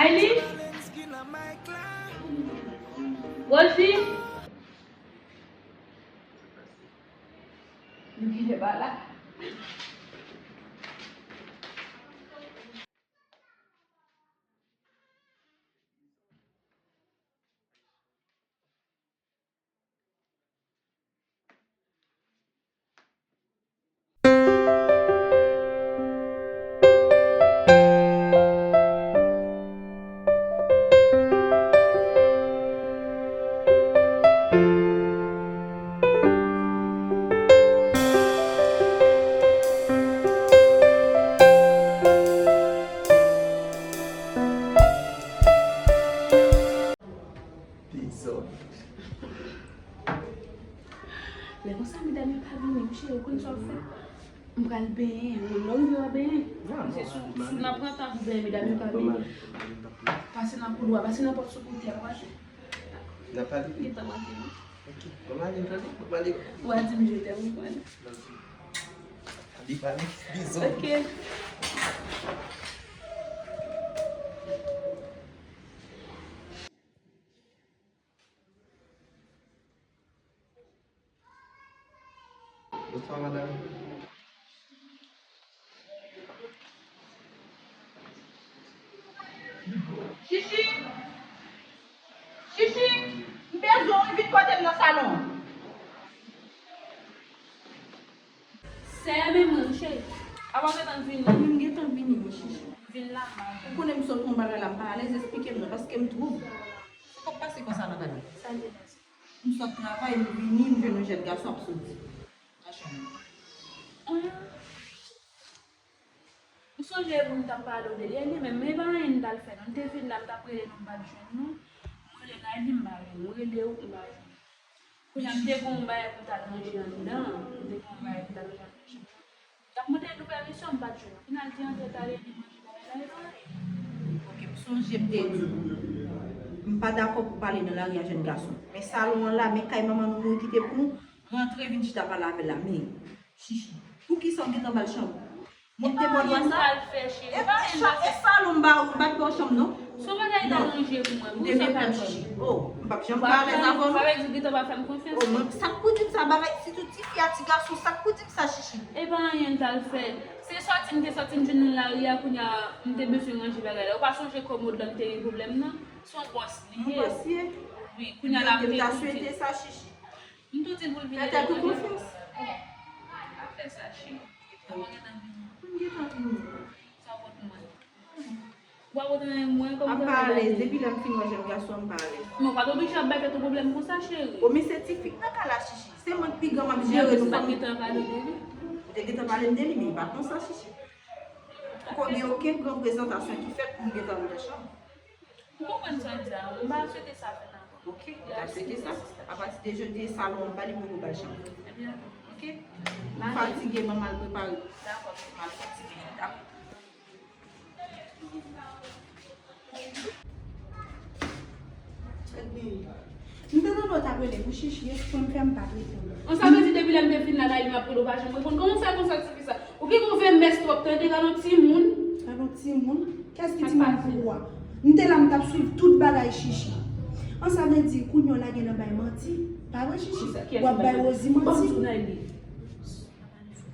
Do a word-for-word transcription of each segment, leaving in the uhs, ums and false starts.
Ayline? Rosie? Nou kite pa la. Dezòd. Lè konsa, medam yo pa vini, m cheri, ou konn sa w fè. M pral benyen, lè w rive w a benyen. Paske si w, si w nan pran tan pou benyen, medam yo pa vini. Pase nan koudwa, pase nan pòt sou kote a, w a jwenn. N ap pale. Gentan manke nou. Ok. Bon, m ale, tande? Bon, m ale. W a di m je t'aime, ou konn. Li pale. Bizou. Ok. Bonswa, madanm. Chichi! Chichi! M bezwen w, vin kote m nan salon. Sè, men mwen, cheri. Avan w gentan vini. Wi, m gentan vini, wi, Chichi. Vin la, m. Ou konnen m sot yon bagay la, m pa alèz, esplike m non, paske m twoub. Sa k ap pase konsa nan kay la? Sa l te pase? M sot travay, m vini, m jwenn yon jèn gason ap soti nan chanm mwen. Ou sonje pou m t ap pale w de li, e li menm, men pa anyen n t al fè non. N te vin la, m t ap rele nou, m pa t jwenn nou. M rele Nayli, m pa jwenn. M rele w, m pa jwenn. Kounye a, m te gen yon bagay pou m t al ranje anndan. M te gen yon bagay pou m t al ranje anndan. M t ap mande nou pèmisyon, m pa t jwenn. Kounye a, l di antre, t ale, li manje bagay la, e pa anyen. Ok, m sonje m te di w, m pa dakò pou pale nan lari a jèn gason. Men salon an la, men kay manman nou nou kite pou nou. Rantre vin chita pale avè l la, men Chichi, poukisa w gentan ba l chanm? Mwen te ba w dwa sa? E pa sa, e salon m ba w, m pa t ba w chanm non. Se yon bagay l ta ranje pou mwen. Poukisa w pa l fè? Oh, m p ap janm ka alèz avè w non. Sa vle di gentan pa fè m konfyans. Oh, mwen, sa k pou di m sa bagay, sitou tifi a, ti gason, sa k pou di m sa, Chichi? E pa anyen l t al fè. Se sòti m te sòti, m jwenn nan lari a, kounye a, m te bezwen ranje bagay la. Ou pa sonje kòmòd la m te gen pwoblèm nan? Se yon bòs li ye. Yon bòs li ye? Wi, kounye a la m te swete sa, Chichi. M tou di l pou l vin ede mwen. Fè tèt ou konfyans. Pa fè sa, cheri. Avan gentan vini. M gentan vini. Sa w pot mwen? Ou pa pot anyen mwen kòm travay la. M pa alèz. Depi lè m fin wè jèn gason an, m pa alèz. Men w pa t oblije ap bay tèt ou pwoblèm konsa, cheri. O, men se ti fi k nan kay la, Chichi. Se mwen k pi gran, m ap jere nou fanmi. Ou te gentan pale de li? Ou te gentan pale m de li, men e pa konsa, Chichi. Poko gen okenn gran prezantasyon ki fèt pou m gentan antre nan chanm. Ou konprann sa w di a, m pa swete sa fèt ankò. Ok, m ta swete sa. Apati de jodi, salon an ba li pou nou ba l chanm. Ebyen, ok. M fatige, ban m al prepare. Dakò. M al fatige, dakò. M te tande w t ap rele pou Chichi, espre m fè m pa t reponn. Bon, sa vle di depi lè m te vin la, Nayli m ap rele w pa janm reponn. Kòman w fè konsa, tifi sa? Ou gen move mès twòp, tande, gade yon timoun. Gade yon timoun? Kiyès ki timoun pou ou a? M te la, m t ap swiv tout bagay Chichi. An, sa vle di, kounye a w lage nan bay manti. Pa vre, Chichi? W ap bay Rosie manti. Bon, Nayli.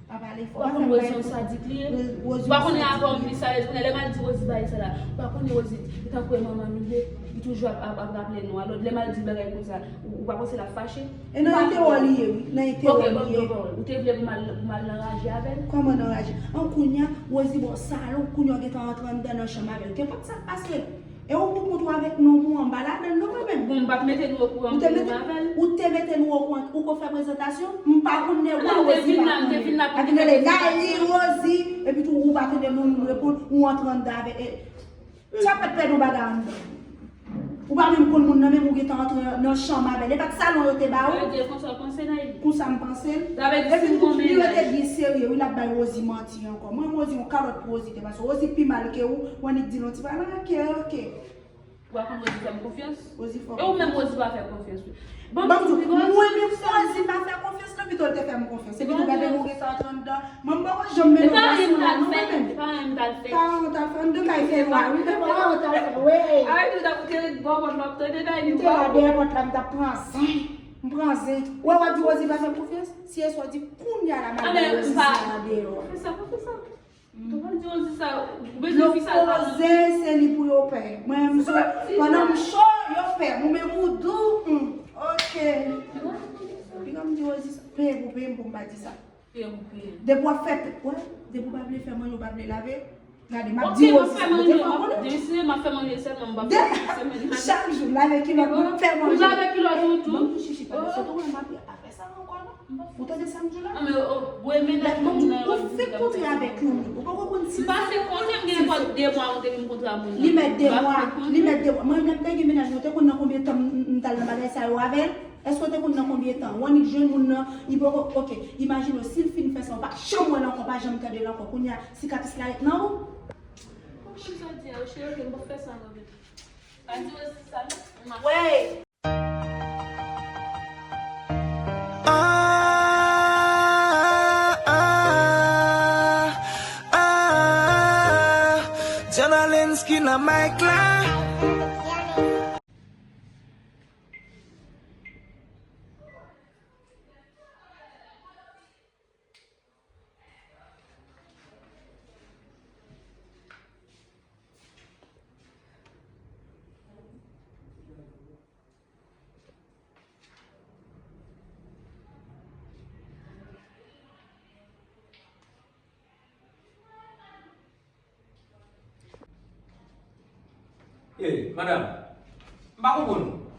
Pa pale fò. Ou pa konn Rosie yon sadik li ye? Ou pa konnen avan m li sa, lè, lè m al di Rosie bagay sa la. Ou pa konnen Rosie, li tankou e manman nou ye, li toujou ap, ap, ap raple nou. Alò, lè m al di bagay konsa, ou, ou pa panse l ap fache? E nan enterè w li ye, wi. Nan enterè w li ye. Ok, ban m yon pawòl. Ou te vle pou m al, pou m al nan raje avè l? Kòman nan raje? An, kounye a, Rosie ba w salon, kounye a w gentan rantre anndan nan chanm avè l. Kenpòt sa k pase. E ou pou kont ou avèk nonm ou anba ladann non kanmenm. Bon, m pa t mete nou okouran pou menm avè l. Ou te mete nou okouran, ou ko fè prezantasyon, m pa konn nèg ou a, Rosie pa konnen. Ak rele Nayli, Rosie, epi tou ou pa tande nonm ou reponn, ou antre anndan avèk, e, sa pa t pèdi yon bagay anndan. Ou pa menm konn moun nan, menm ou gentan antre nan chanm avè l. E pa t salon yo te ba ou? Sa vle di e konsa w panse, Nayli? Konsa m panse l. Epi tou, li rete byen serye, wi, l ap bay Rosie manti ankò. Mwen, Rosie, yon kalòt pou Rosie te pase. Rosie pi mal ke ou, ou annik di l yon ti bagay, ok, ok. Ou pa konn Rosie fè m konfyans? Rosie fè w konfyans. E ou menm Rosie pa fè konfyans tou. Bon, mwen menm Rosie pa fè konfyans non, pito l te fè m konfyans. Se pito gade moun ki sot anndan. Mwen m poko janm mennen yon gason la non mwen menm. Pa anyen m t al fè. Pa anyen w t al fè. Anndan kay fè nwa wi. Pa anyen w t al fè. Wi. Ay, ou t ap ou te ret bò pòt la, w ap tande bagay li. M te la dèyè pòt la, m t ap pran zen. M pran zen. Wè, w ap di Rosie pa fè m konfyans? Si e sa w di kounye a la, m al ba Rosie sa deyò. Pa fè sa, pa fè sa. Ou pa di Rosie sa, ou bezwen fi sa pa. Yo poze, se li pou yo pè. Mwen menm, pandan m cho, yo pè. Mwen menm ou dou, hmm, ok. Piga m di Rosie sa, peye pou peye m pou m pa di sa. Peye pou peye. Depi w ap fè, wè, depi w pa vle fè manje, w pa vle lave, gade, m ap di Rosie sa, mete fè w konnen. Depi m ap fè manje sèlman, m pa fè sèlman. Chak jou, lave kilòt, m fè manje. Ou lave kilòt ou tou. Ban m tou chichi, pa de sot, ou wè m ap fè sa ankò non. Ou tande sa m di w la? Ah, men, oh, bwè mennaj moun nan yo. Ou fèk kontre avèk yon moun. Ou poko konn si. M pa fèk kontre, m gen nenpòt de mwa mwen te vin kontre ak moun nan. Li mèt de mwa, li mèt de mwa. Mwen menm lè m te gen mennaj mwen, ou te konn nan konbyen tan m, m t al nan bagay sa yo avè l? Èske w te konn nan konbyen tan? W annik jwenn moun nan, li poko, ok. Imajine w, si l fin fè sa, w pa janm wè l ankò, w pa janm tande l ankò. Kounye a, sikatris la ret nan ou. Kòm si sa di a, cheri, ok, m p ap fè sa ankò, bebe. Pa di Rosie sa non. Wè. Ah, ah, ah. Diana Lensky nan mic la. Ey, madanm, m pa konprann ou.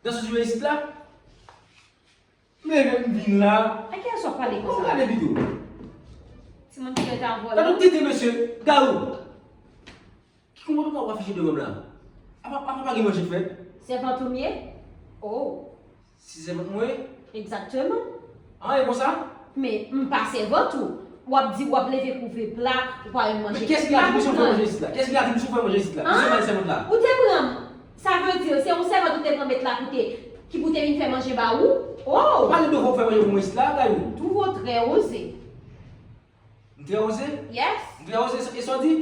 Dans ou jwe isit la? M leve, m vin la. A kiyès w ap pale konsa? Kòm gade pito. Timoun ki rete an vòlè. Gade yon tete mesye, Gayou. Ki konpòtman w ap afiche devan m la? Apa, apa pa gen manje k fèt? Sèvant ou m ye? Oh. Si sèvant mwen? Egzakteman. An, e konsa? Men, m pa sèvant ou. W ap di, w ap leve kouvri pla, ou pa menm manje. Men kiyès ki la di misye fè manje isit la? Kiyès ki la di misye fè manje isit la? Misye pa sèvant la. Ou te pran m. Sa vle di, se yon sèvant ou te pran met la pou te, ki pou te vin fè manje ba ou? Oh! Ou pa gen devwa pou fè manje pou mwen isit la, Gayou? Trouve w trè oze. M trè oze? Yes. M trè oze, e sa w di?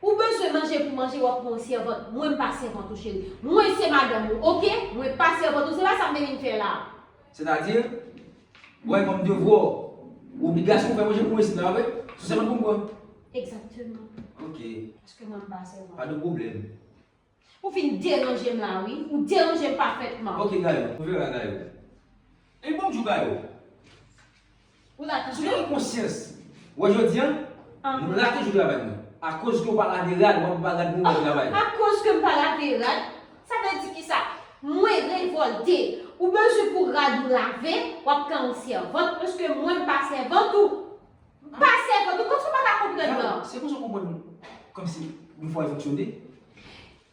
Ou bezwen manje pou manje, w ap pran yon sèvant. Mwen, m pa sèvant ou, cheri. Mwen, se madanm ou, oke? Mwen pa sèvant ou, se pa sa m te vin fè la. Sètadi, w wè kòm devwa, obligasyon w fè manje pou mwen isit la, wi? Se sèvant pou m pran? Egzakteman. Oke. Paske mwen, m pa sèvant. Pa de pwoblèm. Ou fin deranje m la, wi. Ou deranje m pafètman. Oke, Gayou. Ou verra, Gayou. E bon, m di w, Gayou. Ou la toujou? Si w gen konsyans, wè jodi a, nou la toujou travay nou. Akoz ke w pa lave rad, w ap ba rad moun nan travay. Akoz ke m pa lave rad, sa vle di kisa? Mwen revòlte. Ou bezwen pou rad ou lave, w ap pran yon sèvant, paske mwen m pa sèvant ou. M pa sèvant ou, kòmsi w pa ka konprann nan? Se konsa w konprann kòmsi yon fwa e fonksyone?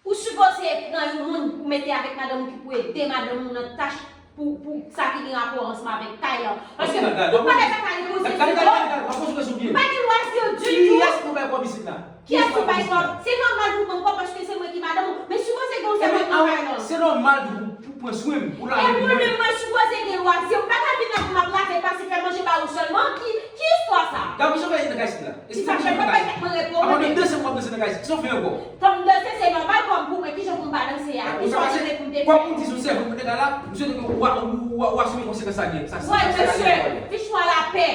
Ou sipoze pran yon moun pou mete avèk madanm ou ki pou ede madanm ou nan tach pou, pou sa ki gen rapò ansanm avèk kay lan. Paske tout bagay sa ka negosye, se bon. M pa gen lwazi ditou. Kiyès ki bay kòb isit la? Kiyès ki bay kòb? Se nòmal pou pran kòb paske se mwen ki madanm ou. Men sipoze gen yon sèvant nan kay lan. Se nòmal pou, pou pran swen m, pou lave pou mwen. E mwen menm mwen sipoze gen lwazi. M pa ka vin la pou m ap lave, pase fè manje ba ou sèlman. Ki, ki istwa sa? Gade, misye fè nan kay isit la. Kisa fè? Mwen pa fèk mwen repo mwen menm. Avan de se mwen danse nan kay isit. Kisa w fè ankò? Fò m danse, se nòmal kòm pou mwen. Kijan pou m pa danse a? Kisa w vle pou m te fè? Kòm ou di se yon sèvant mwen te la, misye te gen w a, w a, w a asime konsekans sa gen. Sa, sa, sa, sa gen. Wè, mesye, fichwa lapè.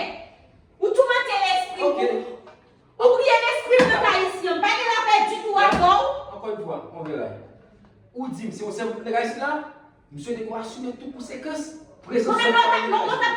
Ou toumante lespri m. Ou briye lespri m nan kay isi an. M pa gen lapè ditou avè w. Ankò yon fwa, on verra. Ou di m se yon sèvant mwen te la isit la, misye te gen w asime tout konsekans prezans ou. Mwen menm lòt, lòt, lòt